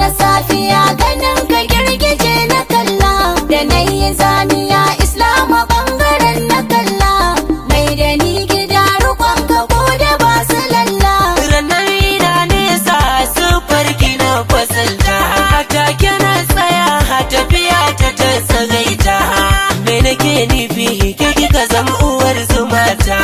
na safiya ganin ka girgije na kalla. Da na yi zaniya Islama bangaren na kalla. Mai da ni gida rukon ka ko da ba su lalla. Ranar ina nesa siffar na kwasalta. A take na tsaya tafiya ta ta tsagaita. Me nake nufi, ke kika zama uwar zumata.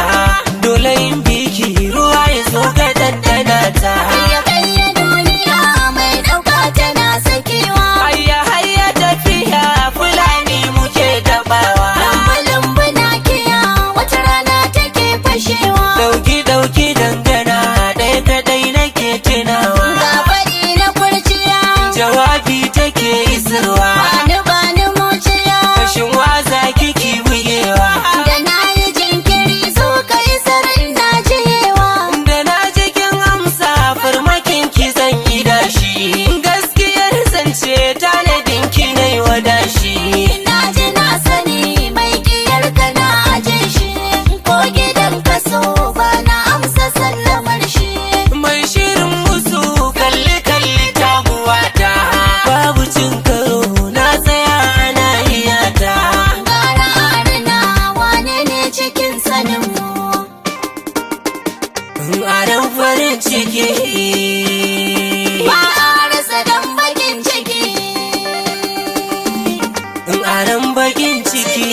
Dole in biki ruwa ya zo ga dandana ta. Hayya kayya duniya mai ɗauka tana sakewa. Hayya hayya tafiya, Fulani muke tabawa. Lamba lambu na kiya wata rana take fashewa. Dauki dauki dangana, ɗaya kadai nake tunawa. Ga faɗi na kurciya. Jawabi take isarwa. Bani bani muciya. Kashin waza kiki bugewa. Da na yi jinkiri zo ka yi sarin na jiyewa. Da na jikin amsa farmakin ki zan yi dashi. Gaskiyar zance tanadin ki na yi wadashi. Na ji na sani mai kiyar ka na aje shi. Ko gidan kaso ba na amsa sallamar shi. Mai shirin musu, kalli kalli taguwata. Babu cin karo, na tsaya na iyata. Gara arna wane ne cikin sanin mu. Aran farin ciki. Ba a rasa dan bakin ciki. Aran bakin ciki.